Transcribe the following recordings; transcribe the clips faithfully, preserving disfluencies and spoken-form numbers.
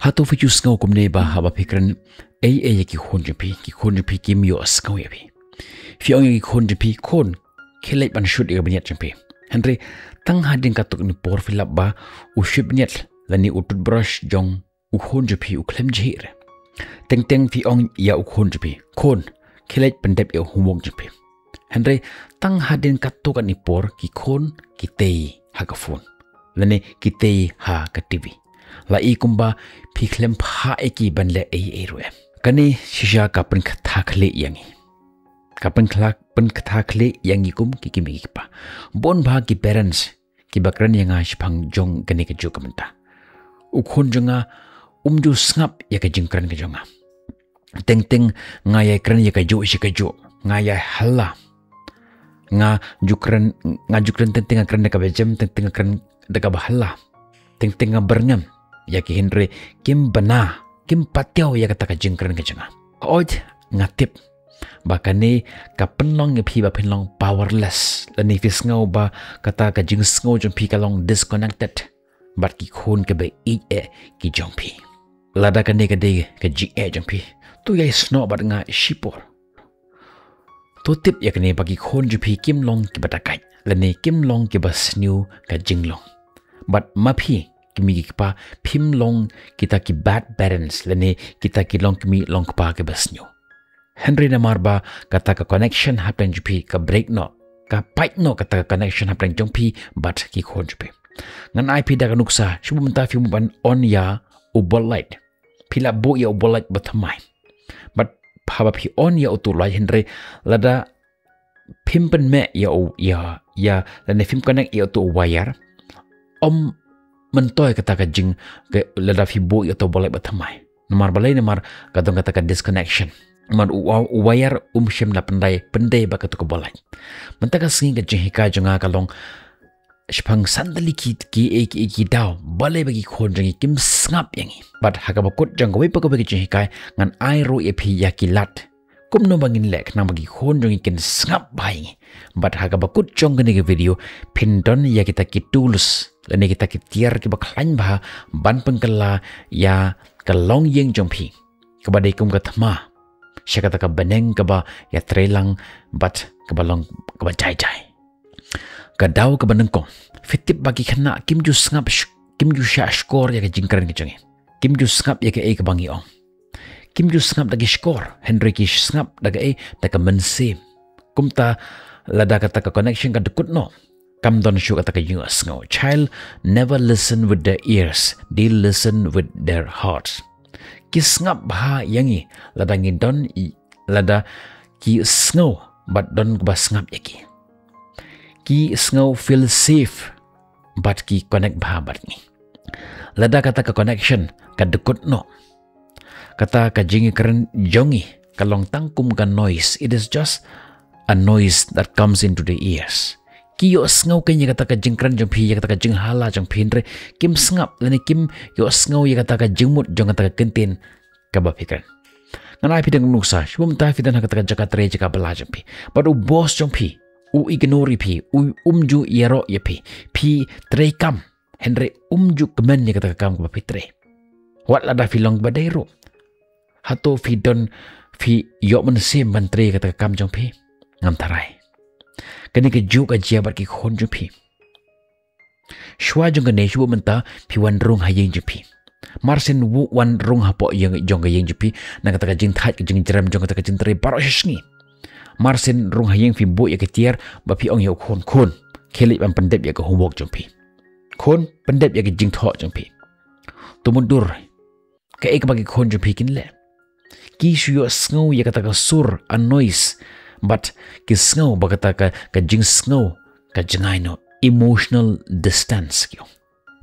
Hato phi ju sngew kumne ba haba phi kren ei ei ïa ki khun jong phi, ki khun jong phi kim ïohsngew ïa phi? Phi ong ïa ki khun jong phi, khun, khie leit ban shut ïa ka bniat jong phi. Hynrei tang hadien katto katne por phi lap ba u shut bniat lane u toothbrush jong u khun jong phi u khlem jhieh re. Teng teng phi ong ïa u khun jong phi, khun, khie leit pyndep ïa u homework jong phi. Hynrei tang hadien katto katne por ki khun ki tei ha ka phone lane ki tei ha ka T V. La i kumba phi khlem phah ïa ki ban leh ei ei ruh em. Kane shisha ka pynkthah khlieh ïa ngi. Ka pynkthah, pynkthah khlieh ïa ngi kum ki kmie ki kpa. Bun bha ki parents kiba kren ïa nga shaphang jong kane kajuh ka bynta. U khun jong nga um ju sngap ïa ka jingkren ka jong nga. Teng teng nga ïai kren ïa kajuh shi kajuh, nga ïai halla. Nga ju kren, nga ju kren teng teng nga kren da kaba jem, teng teng nga kren da kaba halla. Teng teng nga byrngem ïa ki, hynrei kim bna, kim patiaw ïa kata ka jingkren ka jong nga. Hooid, nga tip ba kane ka pynlong ïa phi ba phin long powerless lane phi sngew ba kata ka jingsngew jong phi ka long disconnected bad ki khun kiba ïeit eh ki jong phi. Lada kane ka dei ka jingeh jong phi, to ïai snoh bad nga shipor. To tip ïa kane ba ki khun jong phi kim long kiba dakait lane kim long kiba sniew ka jinglong. Bad ma phi, ki kmie ki kpa, phim long kita ki bad parents lane kita ki longkmie longkpa kiba sniew. Hynrei namar ba kata ka connection hapdeng jong phi ka break noh, ka pait noh kata ka connection hapdeng jong phi bad ki khun jong phi. Ngan ai phi da ka nuksa, shu buh mynta phi mut ban on ïa u bulb light. Phi lah buh ïa u bulb light ba thymmai. Bad haba phi on ïa utu u light, hynrei lada phim pynmeh ïa u, ïa, ïa, lane phim connect ïa utu u wire, ym myntoi kata ka jing, ka, lada phi buh ïa utu u bulb light ba thymmai. Namar balei? Namar ka don kata ka disconnection. Namar u, u wire um shym la pyndei, pyndei bad katu ka bulb light. Mynta ka sngi ka jinghikai jong nga ka long shaphang san tylli ki, ki, ki, ki, ki daw balei ba ki khun jong ngi kim sngap ïa ngi. Bad ha kaba kut jong kawei pa kawei ka jinghikai, ngan ai ruh ïa phi ïa ki lad kumno ba ngin leh khnang ba ki khun jong ngi kin sngap bha ïa ngi. Bad ha kaba kut jong kane ka video, phin don ïa kita ki tools lane kita ki tiar kiba khlaiñ bha ban pynkylla ïa ka longïing jong phi, kaba dei kum ka thma, sha kata ka bneng kaba ïatreilang bad kaba long kaba jai jai. Ka daw kaba nyngkong, phi tip ba ki khynnah kim ju sngap sh-, kim ju shah shkor ïa ka jingkren ka jong ngi. Kim ju sngap ïa kaei kaba ngi ong. Kim ju sngap da ki shkor, hynrei ki sngap da kaei? Da ka mynsiem. Kumta lada kata ka connection ka dkut noh, kam don shuh kata ka jingïohsngew. Child never listen with their ears, they listen with their hearts. Ki sngap bha ïa ngi lada ngi don i, lada ki sngew bad don kaba sngap ïa ki. Ki sngew feel safe bad ki connect bha bad ngi. Lada kata ka connection ka dkut noh, kata ka jingïakren jong ngi ka long tang kum ka noise. It is just a noise that comes into the ears. Ki ïohsngew kein ïa kata ka jingkren jong phi, ïa kata ka jinghala jong phi, hynrei kim sngap lane kim ïohsngew ïa kata ka jingmut jong kata ka kyntien kaba phi kren. Ngan ai phi da ka nuksa, shu buh mynta phi don ha kata ka jaka trei, jaka bylla jong phi, bad u boss jong phi u ignore ïa phi, u um ju ïaroh ïa phi. Phi trei kam, hynrei um ju kmen ïa kata ka kam kaba phi trei. Wat lada phi long ba dei ruh, hato phi don, phi ïoh mynsiem ban trei ïa kata ka kam jong phi? Ngam tharai. Kane kajuh ka jia bad ki khun jong phi. Shuwa jong kane, shu buh mynta phi wan rung ha ïing jong phi. Marsien wan rung hapoh ïing jong ka ïing jong phi, na kata ka jingthait ka jingjrem jong kata ka jingtrei baroh shi sngi. Marsien rung ha ïing, phi buh ïa ka tiar bad phi ong ïa u khun, khun, khie leit ban pyndep ïa ka homework jong phi. Khun, pyndep ïa ka jingthoh jong phi. To mutdur kaei kaba ki khun jong phi kin leh. Ki shu ïohsngew ïa kata ka sur, a noise, bad ki sngew ba kata ka, ka jingsngew ka jngai noh, emotional distance ki ong.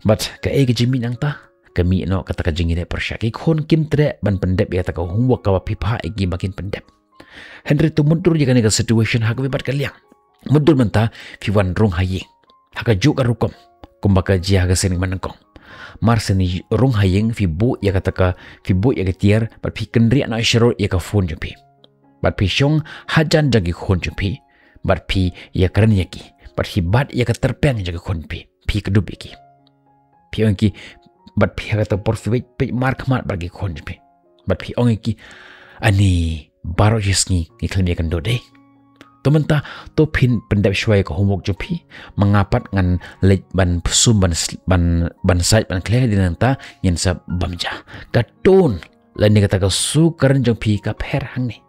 Bad kaei ka jingmih nangta? Ka mih noh kata ka jingïaleh pyrshah. Ki khun kim treh ban pyndep ïa kata ka homework kaba phi phah ïa ki ba kin pyndep. Hynrei to mutdur ïa kane ka situation ha kawei pat ka liang. Mutdur mynta phi wan rung ha ïing ha kajuh ka rukom kumba ka jia ha ka sien kaba nyngkong. Marsien rung ha ïing, phi buh ïa kata ka, phi buh ïa ka tiar bad phi kynriah noh sharud ïa ka phone jong phi. Bad phi shong hajan jong ki khun jong phi bad phi ïakren ïa ki, bad phi bat ïa ka tyrpeng jong ki khun phi, phi kdup ïa ki. Phi ong ïa ki, Bad phi ha kata ka por phi peit, peit markhmat bad ki khun jong phi. Bad phi ong ïa ki, ani baroh shi sngi ngi khlem ïakynduh de. To mynta, to phin pyndep shuwa ïa ka homework jong phi. Ma nga pat ngan leit ban psum ban sl- ban ban sait ban khleh, dei nangta ngin sa bam ja. Ka tone lane kata ka sur ka rem jong phi ka pher hangne.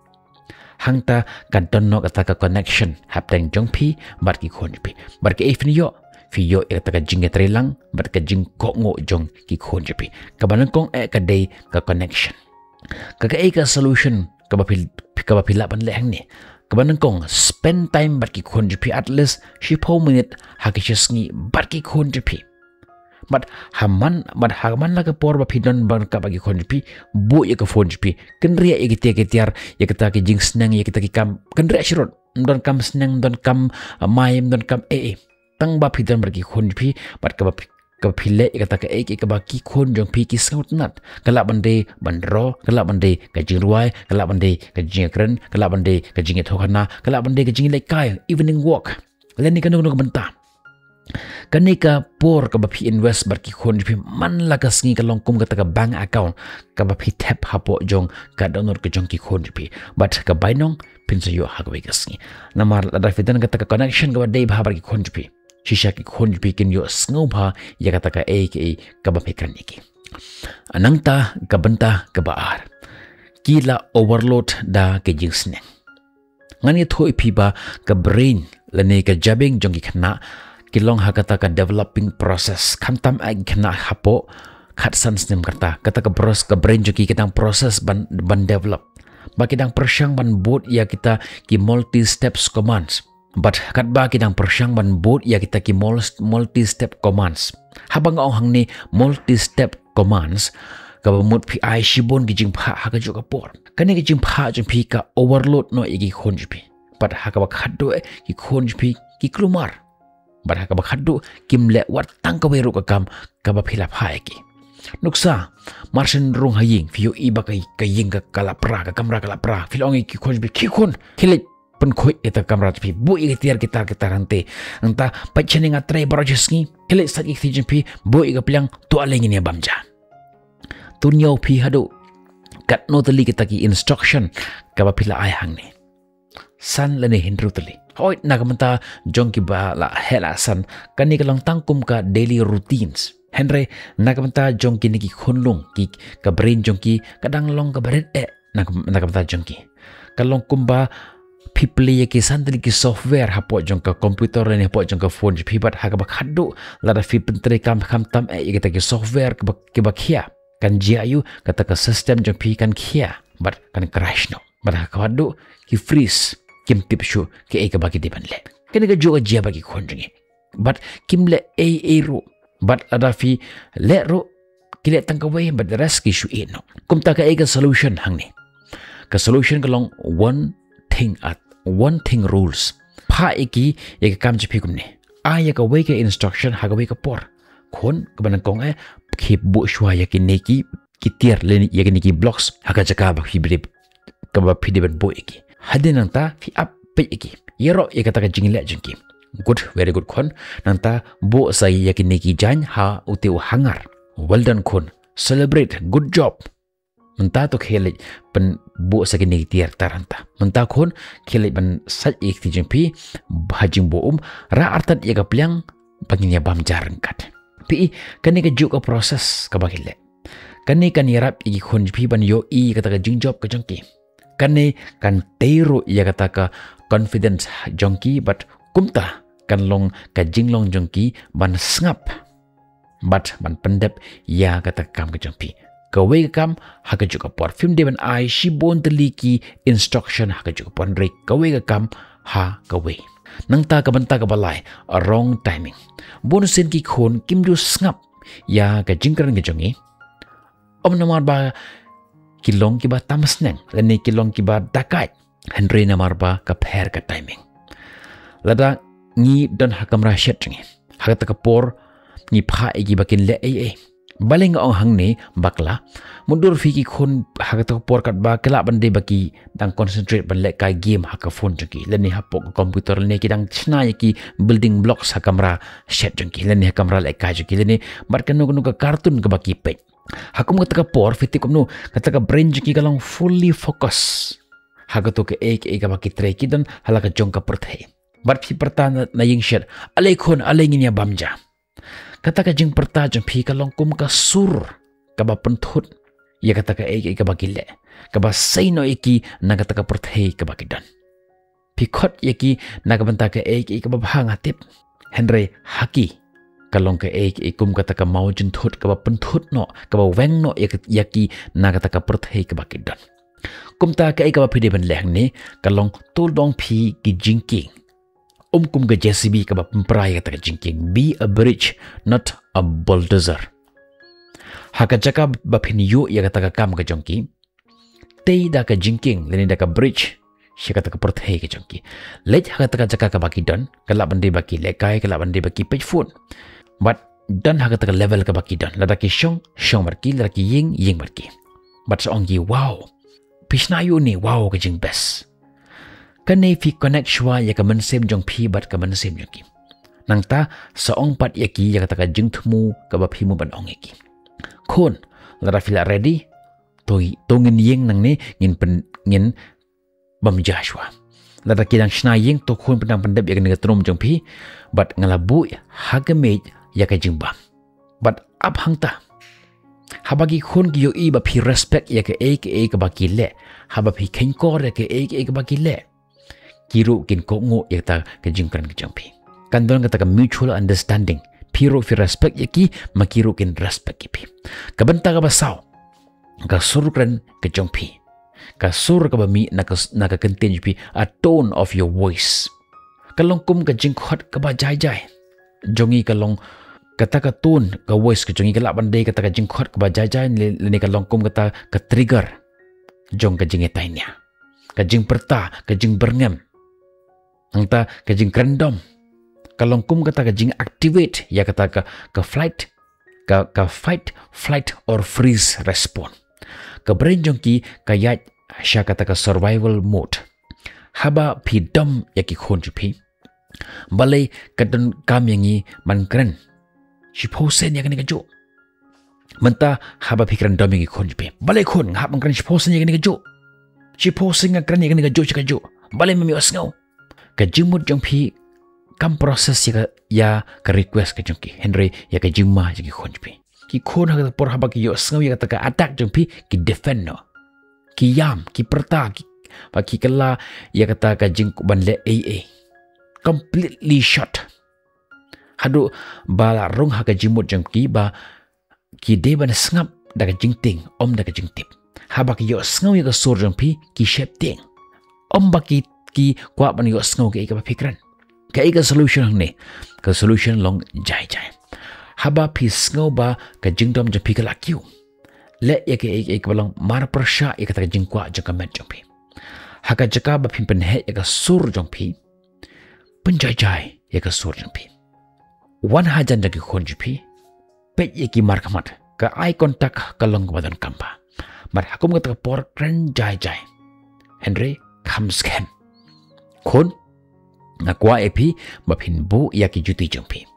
Hangta ka don noh kata ka connection hapdeng jong phi bad ki khun jong phi. Bad kaei phin ïoh, phi ïoh ïa kata ka jingïatreilang bad ka jingkohnguh jong ki khun jong phi. Kaba nyngkong eh ka dei ka connection. Ka kaei ka solution kaba phi, kaba phi lah ban leh hangne? Kaba nyngkong, spend time bad ki khun jong phi, at least shiphew minit ha ka shi sngi bad ki khun jong phi. Bad ha man, bad ha man la ka por ba phi don bad ka, bad ki khun jong phi, buh ïa ka phone jong phi, kynriah ïa ki tiar ki tiar, ïa kita ki jingsneng, ïa kita ki kam, kynriah sharud. Ym don kam sneng, ym don kam, ah, mai, ym don kam eh eh. Tang ba phi don bad ki khun jong phi, bad kaba phi, kaba phi leh ïa kata kaei kaei kaba ki khun jong phi ki sngewtynnat. Ka lah ban dei ban roi, ka lah ban dei ka jingrwai, ka lah ban dei ka jingïakren, ka lah ban dei ka jingïathuhkhana, ka lah ban dei ka jingleit kai, evening walk, lane kano kano ka bynta. Kane ka por kaba phi invest bad ki khun jong phi man la ka sngi ka long kum kata ka bank account kaba phi thep hapoh jong ka dohnud ka jong ki khun jong phi. Bad ka bainong phin sa ïoh ha kawei ka sngi. Namar lada phi don kata ka connection kaba dei bha bad ki khun jong phi, shisha ki khun jong phi kin ïoh sngewbha ïa kata kaei kaei kaba phi kren ïa ki. Nangta ka bynta kaba ar, ki la overload da ki jingsneng. Ngan ïathuh ïa phi ba ka brain lane ka jabieng jong ki khynnah ki long ha kata ka developing process. Khamtam eh ki khynnah hapoh khatsan snem ka rta, kata ka pros-, ka brain jong ki ka dang process ban, ban develop. Ba ki dang pyrshang ban bud ïa kita ki multi steps commands. Bad katba ki dang pyrshang ban bud ïa kita ki mul-, multi step commands. Haba nga ong hangne multi step commands, kaba mut phi ai shibun ki jingphah ha kajuh ka por. Kane ka jingphah jong phi ka overload noh ïa ki khun jong phi. Bad ha kaba khatduh eh ki khun jong phi ki kulmar. Bad ha kaba khatduh kim leh wat tang kawei ruh ka kam kaba phi la phah ïa ki. Nuksa, mar shen rung ha ïing, phi ïohi ba ka, ka ïing ka, ka la pra, ka kamra ka la pra. Phi la ong ïa ki khun jong phi, ki khun, khie leit pynkhuid ïa kata ka kamra jong phi, buh ïa ki tiar ki tar ki tar hangtei. Nangta peit shane, nga trei baroh shi sngi, khie leit sait ïa ki kti jong phi, buh ïa ka pliang, to ale ngin ïa bam ja. To ñiew phi haduh katno tylli kita ki instruction kaba phi la ai hangne? San lane hynriew tylli. Hooid, na ka bynta jong kiba la heh la san, kane ka long tang kum ka daily routines. Hynrei na ka bynta jong kine ki khunlung, ki, ka brain jong ki ka dang long kaba rit eh na ka, na ka bynta jong ki. Ka long kumba phi plie ïa ki san tylli ki software hapoh jong ka computer lane hapoh jong ka phone jong phi, bad ha kaba khatduh lada phi pyntreikam khamtam eh ïa kita ki software kiba, kiba khia, kan jia aïu? Kata ka system jong phi kan khia bad kan crash noh. Bad ha kaba khatduh ki freeze, kim tip shuh kaei kaba ki dei ban leh. Kane kajuh ka jia bad ki khun jong ngi. Bad kim leh ei ei ruh. Bad lada phi leh ruh, ki leh tang kawei, bad the rest ki shu ïeh noh. Kumta kaei ka solution hangne? Ka solution ka long one thing at, one thing rules. Phah ïa ki ïa ka kam jong phi kumne. Ai ïa kawei ka instruction ha kawei ka por. Khun, kaba nyngkong eh, khie buh shuwa ïa kine ki, ki tiar lane ïa kine ki blocks ha ka jaka ba phi dei, kaba phi dei ban buh ïa ki. Hadien nangta phi ap peit ïa ki. Ïaroh ïa kata ka jingleh jong ki. Good, very good khun. Nangta buh sa ïa kine ki jaiñ ha ute u hangar. Well done khun. Celebrate, good job. Mynta to khie leit pynbuh sa kine ki tiar tar hangta. Mynta khun, khie leit ban sait ïa ki kti jong phi ha jingbuh um, rah artat ïa ka pliang ba ngin ïa bam ja ryngkat. Phi i, kane kajuh ka process kaba ki leh. Kane kan ïarap ïa ki khun jong phi ban ïohi ïa kata ka jingjop ka jong ki. Kane kan tei ruh ïa kata ka confidence jong ki, bad kumta kan long ka jinglong jong ki ban sngap bad ban pyndep ïa kata ka kam ka jong phi. Kawei ka kam ha kajuh ka por. Phim dei ban ai shibun tylli ki instruction ha kajuh ka por, hynrei kawei ka kam ha kawei. Nangta ka bynta kaba lai, wrong timing. Bun sien ki khun kim ju sngap ïa ka jingkren ka jong ngi. Ym namar ba ki long kiba tam sneng lane ki long kiba dakaid, hynrei namar ba ka pher ka timing. Lada ngi don ha kamra shet jong ngi, ha kata ka por ngi phah ïa ki ba kin leh ei ei, Balei nga ong hangne bakla? Mutdur phi ki khun ha kato ka por katba ki lah ban dei ba ki dang concentrate ban lehkai game ha ka phone jong ki, lane hapoh ka computer, lane ki dang shna ïa ki building blocks ha kamra shet jong ki, lane ha kamra lehkai jong ki, lane bad kano kano ka cartoon kaba ki peit. Ha kum kata ka por, phi tip kumno, kata ka brain jong ki ka long fully focus ha kato kaei kaei kaba ki trei, ki don ha la ka jong ka pyrthei. Bad phi pyrta na, na ïing shet, "Ale khun, ale ngin ïa bam ja." Kata ka jingpyrta jong phi ka long kum ka sur kaba pynthut ïa kata kaei kaei kaba ki leh, kaba sei noh ïa ki na kata ka pyrthei kaba ki don. Phi khot ïa ki na ka bynta kaei kaei kaba bha, nga tip. Hynrei ha ki ka long kaei kaei kum kata ka maw jynthut kaba pynthut noh, kaba weng noh ïa ka, ïa ki na kata ka pyrthei kaba ki don. Kumta kaei kaba phi dei ban leh hangne ka long, to long phi ki jingkieng. Um kum ka J C B kaba pynpra ïa kata ka jingkieng. Be a bridge, not a bulldozer. Ha ka jaka ba phin ïoh ïa kata ka kam ka jong ki, tei da ka jingkieng lane da ka bridge sha kata ka pyrthei ka jong ki. Leit ha kata ka jaka kaba ki don, ka lah ban dei ba ki lehkai, ka lah ban dei ba ki peit phone. Bad don ha kata ka level kaba ki don. Lada ki shong, shong bad ki, lada ki ïeng, ïeng bad ki. Bad sa ong ki, "Wow, phi shna ïa une, wow, ka jingbest." Kane phi connect shuwa ïa ka mynsiem jong phi bad ka mynsiem jong ki. Nangta sa ong pat ïa ki ïa kata ka jingthmu kaba phi mut ban ong ïa ki. "Khun, lada phi la ready, to, to ngin ïeng nangne, ngin pyn, ngin bam ja shuwa. Lada ki dang shna ïing, to khun, pyndang pyndep ïa kane ka tnum jong phi, bad nga la buh ha ka miej ïa ka jingbam." Bad ap hangta, haba ki khun ki ïohi ba phi respect ïa kaei kaei kaba ki leh, haba phi kheiñkor ïa kaei kaei kaba ki leh, ki ruh kin kohnguh ïa kata ka jingkren ka jong phi. Kan don kata ka mutual understanding. Phi ruh phi respect ïa ki, ma ki ruh kin respect ïa phi. Ka bynta kaba saw, ka sur kren ka jong phi. Ka sur kaba mih na ka, na ka kyntien jong phi, a tone of your voice. Ka long kum ka jingkhot kaba jai jai jong ngi, ka long kata ka tone ka voice ka jong ngi, ka lah ban dei kata ka jingkhot kaba jai jai, lane, lane ka long kum kata ka trigger jong ka jingïatainia. Ka jingpyrta, ka jingbyrngem. Nangta ka jingkren dom ka long kum kata ka jingactivate ïa kata ka, ka flight, ka, ka fight, flight or freeze response. Ka brain jong ki ka ïaid sha kata ka survival mode. Haba phi dom ïa ki khun jong phi, balei ka donkam ïa ngi ban kren shiphew sien ïa kane kajuh? Mynta haba phi kren dom ïa ki khun jong phi, "Balei khun, nga hap ban kren shiphew sien ïa kane kajuh? Shiphew sien nga kren ïa kane kajuh shi kajuh. Balei mem ïohsngew?" Ka jingmut jong phi kam process ïa ka, ïa ka request ka jong ki, hynrei ïa ka jingma jong ki khun jong phi. Ki khun ha kata ka por haba ki ïohsngew ïa kata ka attack jong phi, ki defend noh, ki ïam, ki pyrta, ki, ba ki kylla ïa kata ka jingban leh ei ei. Completely shut. Haduh ba la rung ha ka jingmut jong ki ba ki dei ban sngap da ka jingtieng, ym da ka jingtip. Haba ki ïohsngew ïa ka sur jong phi, ki sheptieng. Ym ba ki, ki kwah ban ïohsngew kaei kaba phi kren. Kaei ka solution hangne? Ka solution long jai jai. Haba phi sngew ba ka jingdom jong phi ka la kiew, leh ïa kaei kaei kaba long marpyrshah ïa kata ka jingkwah jong ka met jong phi. Ha ka jaka ba phin pynheh ïa ka sur jong phi, pynjai jai ïa ka sur jong phi. Wan hajan jong ki khun jong phi, peit ïa ki markhmat, ka eye contact ka long kaba donkam bha. Bad ha kum kata ka por kren jai jai, hynrei kham skhem. "Khun, nga kwah ïa phi ba phin buh ïa ki juti jong phi."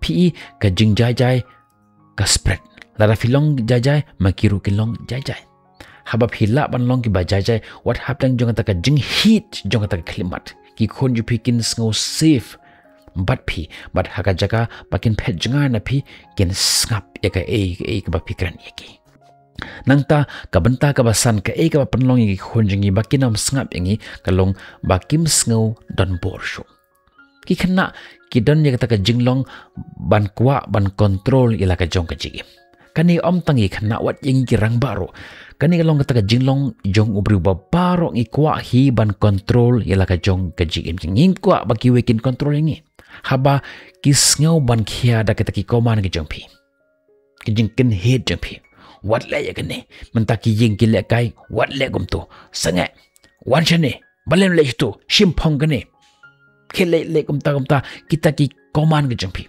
Phi i ka jingjai jai ka spread. Lada phi long jai jai, ma ki ruh kin long jai jai. Haba phi lah ban long kiba jai jai, wat hapdeng jong kata ka jinghied jong kata ka khyllipmat, ki khun jong phi kin sngew safe bad phi, bad ha ka jaka ba kin phet jngai na phi, kin sngap ïa kaei kaei kaba phi kren ïa ki. Nangta ka bynta kaba san, kaei kaba pynlong ïa ki khun jong ngi ba kin ym sngap ïa ngi, ka long ba kim sngew donbor shuh. Ki khynnah ki don ïa kata ka jinglong ban kwah ban control ïa la ka jong ka jingim. Kane ym tang ïa ki khynnah, wat ïa ngi ki rangbah ruh, kane ka long kata ka jinglong jong u briew ba baroh ngi kwah hi ban control ïa la ka jong ka jingim. Ngi kwah ba kiwei kin control ïa ngi. Haba ki sngew ban khia da kita ki command ki jong phi, ki jingkynhied jong phi, "Wat leh ïa kane, mynta ki ïing ki lehkai, wat leh kumto, sangeh, wan shane, balei leh shatu, shim phong kane, khie leh, leh kumta kumta," kita ki command ki jong phi.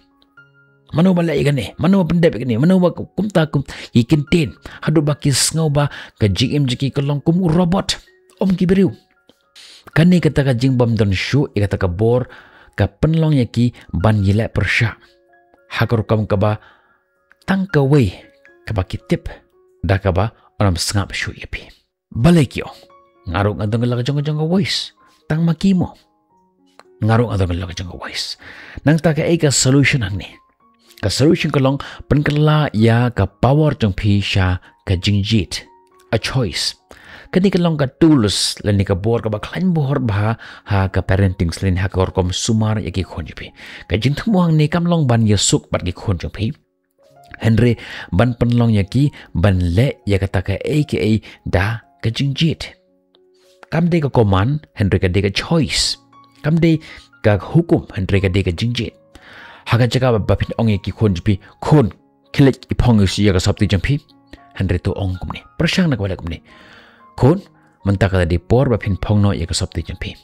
Mano ba leh ïa kane, mano ba pyndep ïa kane, mano ba kumta kum, ki kyntien. Haduh ba ki sngew ba ka jingim jong ki ka long kum u robot. Ym ki briew. Kane kata ka jingbym don shuh ïa kata ka bor, ka pynlong ïa ki ban ïaleh pyrshah ha ka rukom kaba tang kawei kaba ki tip da kaba ym sngap shuh ïa phi. Balei ki ong, nga ruh nga don la ka jong ka jong ka voice, tang ma ki mo. Nga ruh nga don la ka jong ka voice. Nangta kaei ka solution hangne? Ka solution ka long pynkylla ïa ka power jong phi sha ka jingjied. A choice. Kane ka long ka tools lane ka bor kaba khlaiñ bor bha ha ka parenting lane ha ka rukom sumar ïa ki khun jong phi. Ka jingthmu hangne kam long ban ïasuk bad ki khun jong phi, hynrei ban pynlong ïa ki ban leh ïa kata kaei kaei da ka jingjied. Kam dei ka command, hynrei ka dei ka choice. Kam dei ka hukum, hynrei ka dei ka jingjied. Ha ka jaka ba, ba phin ong ïa ki khun jong phi, khun, khie leit ïa phong ïa ka sopti jong phi, hynrei to ong kumne. Pyrshang na kaba leh kumne. Khun, mynta ka la dei por ba phin phong noh ïa ka sopti jong phi.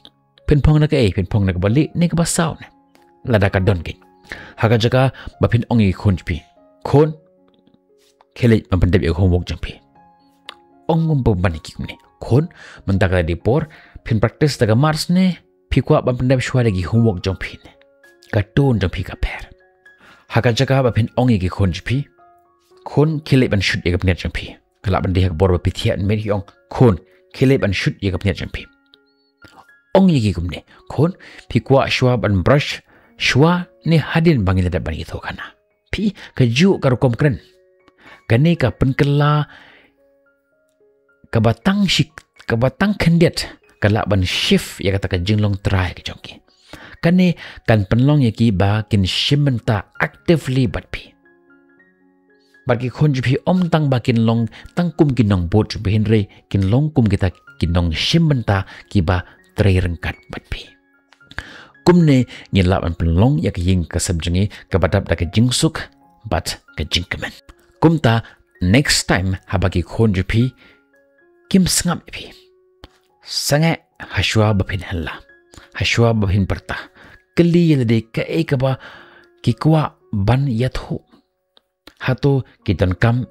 Phin phong na kaei, phin phong na kaba lieh ne kaba saw ne? Lada ka don keiñ. Ha ka jaka ba phin ong ïa ki khun jong phi, khun, khie leit ban pyndep ïa ka homework jong phi. Ong kum pynban ïa ki kumne. Khun, mynta ka la dei por, phin practice da ka maths ne, phi kwah ban pyndep shuwa da ki homework jong phi ne? Ka tone jong phi ka pher. Ha ka jaka ba phin ong ïa ki khun jong phi, khun, khie leit ban shut ïa ka bniat jong phi. Ka lah ban dei ha ka bor ba phi thiah miet, phi ong, khun, khie leit ban shut ïa ka bniat jong phi. Ong ïa ki kumne, khun, phi kwah shuwa ban brush shuwa ne hadien ba ngin da dep ban ïathuh khana? Phi, kajuh ka rukom kren. Kane ka pynkylla kaba tang shi, kaba tang khyndiat ka lah ban shift ïa kata ka jinglong trai ka jong ki. Kane kan pynlong ïa ki ba kin shim bynta actively bad phi. Bad ki khun jong phi ym tang ba kin long tang kum ki nongbud jong phi, hynrei kin long kum kita ki nongshim bynta kiba trei ryngkat bad phi. Kumne ngin lah ban pynlong ïa ka ïing ka sem jong ngi kaba dap da ka jingsuk bad ka jingkmen. Kumta next time haba ki khun jong phi kim sngap ïa phi, sangeh ha shuwa ba phin hella, ha shuwa ba phin pyrta, kylli ïa lade kaei kaba ki kwah ban ïathuh. Hato ki donkam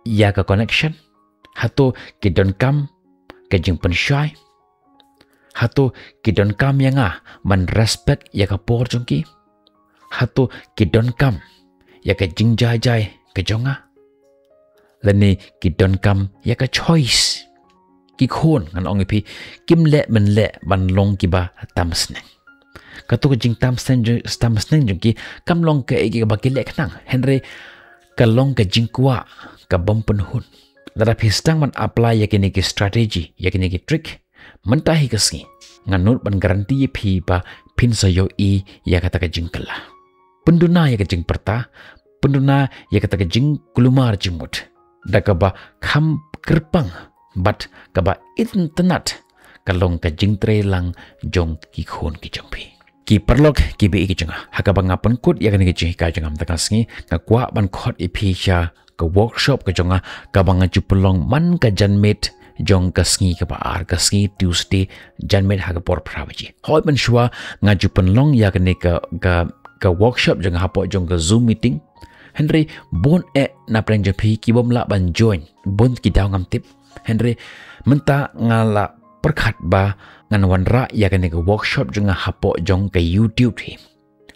ïa ka connection? Hato ki donkam ka jingpynshai? Hato ki donkam ïa nga ban respect ïa ka por jong ki? Hato ki donkam ïa ka jingjai jai ka jong nga? Lane ki donkam ïa ka choice? Ki khun, ngan ong ïa phi, kim leh mynleh ban long kiba tam sneng. Kato ka jingtam sneng jong, tam sneng jong ki kam long kaei kaba ki leh khnang, hynrei ka long ka jingkwah kabym pynhun. Lada phi sdang ban apply ïa kine ki strategy, ïa kine ki trick mynta hi ka sngi, ngan nud ban guarantee ïa phi ba phin sa ïohi ïa kata ka jingkylla. Pynduna ïa ka jingpyrta, pynduna ïa kata ka jingkulmar jingmut da kaba kham kyrpang bad kaba itynnat ka long ka jingtrei lang jong ki khun ki jong phi. Ki paralok kiba ïeit ki jong nga, ha kaba nga pynkut ïa kane ka jinghikai jong nga mynta ka sngi, nga kwah ban khot ïa phi sha ka workshop ka jong nga kaba nga ju pynlong man ka janmiet jong ka sngi kaba ar, ka sngi Tuesday janmiet ha ka por phra baje. Hooid, mynshuwa nga ju pynlong ïa kane ka, ka, ka workshop jong nga hapoh jong ka Zoom meeting. Hynrei bun eh na pdeng jong phi ki bym lah ban join, bun ki daw ngam tip. Hynrei mynta nga la pyrkhat ba ngan wanrah ïa kane ka workshop jong nga hapoh jong ka YouTube hi.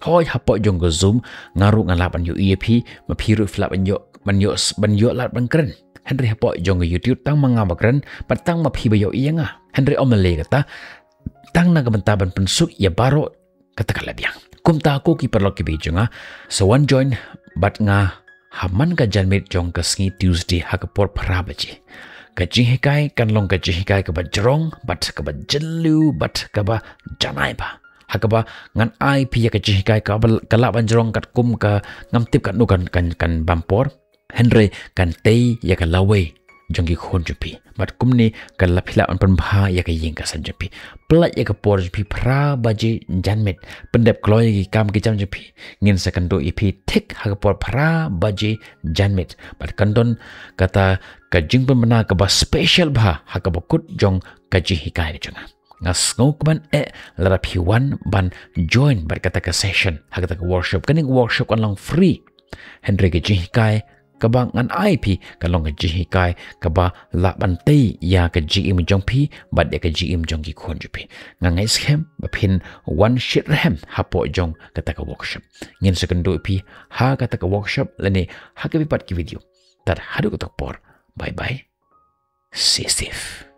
Hooid, hapoh jong ka Zoom nga ruh nga lah ban ïohi ïa phi, ma phi ruh phi lah ban ïoh, ban ïoh, ban ïoh lad ban kren. Hynrei hapoh jong ka YouTube tang ma nga ba kren bad tang ma phi ba ïohi ïa nga. Hynrei ym lei kata, tang na ka bynta ban pynsuk ïa baroh, kata ka la biang. Kumta ko ki paralok kiba ïeit jong nga, sa wan join bad nga ha man ka janmiet jong ka sngi Tuesday ha ka por phra baje. Ka jinghikai kan long ka jinghikai kaba jrong bad kaba jylliew bad kaba janai bha. Ha kaba ngan ai phi ïa ka jinghikai kaba, ka lah ban jrong katkum ka ngam tip katno kan, kan, kan bam por. Hynrei kan tei ïa ka lawei jong ki khun jong phi. Bad kumne ka la phi lah ban pynbha ïa ka ïing ka sem jong phi. Pyllait ïa ka por jong phi phra baje janmiet. Pyndep kloi ïa ki kam ki jam jong phi. Ngin sa kynduh ïa phi thik ha ka por phra baje janmiet. Bad kan don kata ka jingpynbna kaba special bha ha kaba kut jong ka jinghikai ka jong nga. Nga sngewkmen eh lada phi wan ban join bad kata ka session ha kata ka workshop. Kane ka workshop kan long free. Hynrei ka jinghikai kaba ngan ai phi kan long ka jinghikai kaba lah ban tei ïa ka jingim jong phi bad ïa ka jingim jong ki khun jong phi. Nga ngeit skhem ba phin wan shitrhem hapoh jong kata ka workshop. Ngin sa kynduh ïa phi ha kata ka workshop lane ha kaba bud ki video. Tad haduh katta ka por. Bye bye. Stay safe.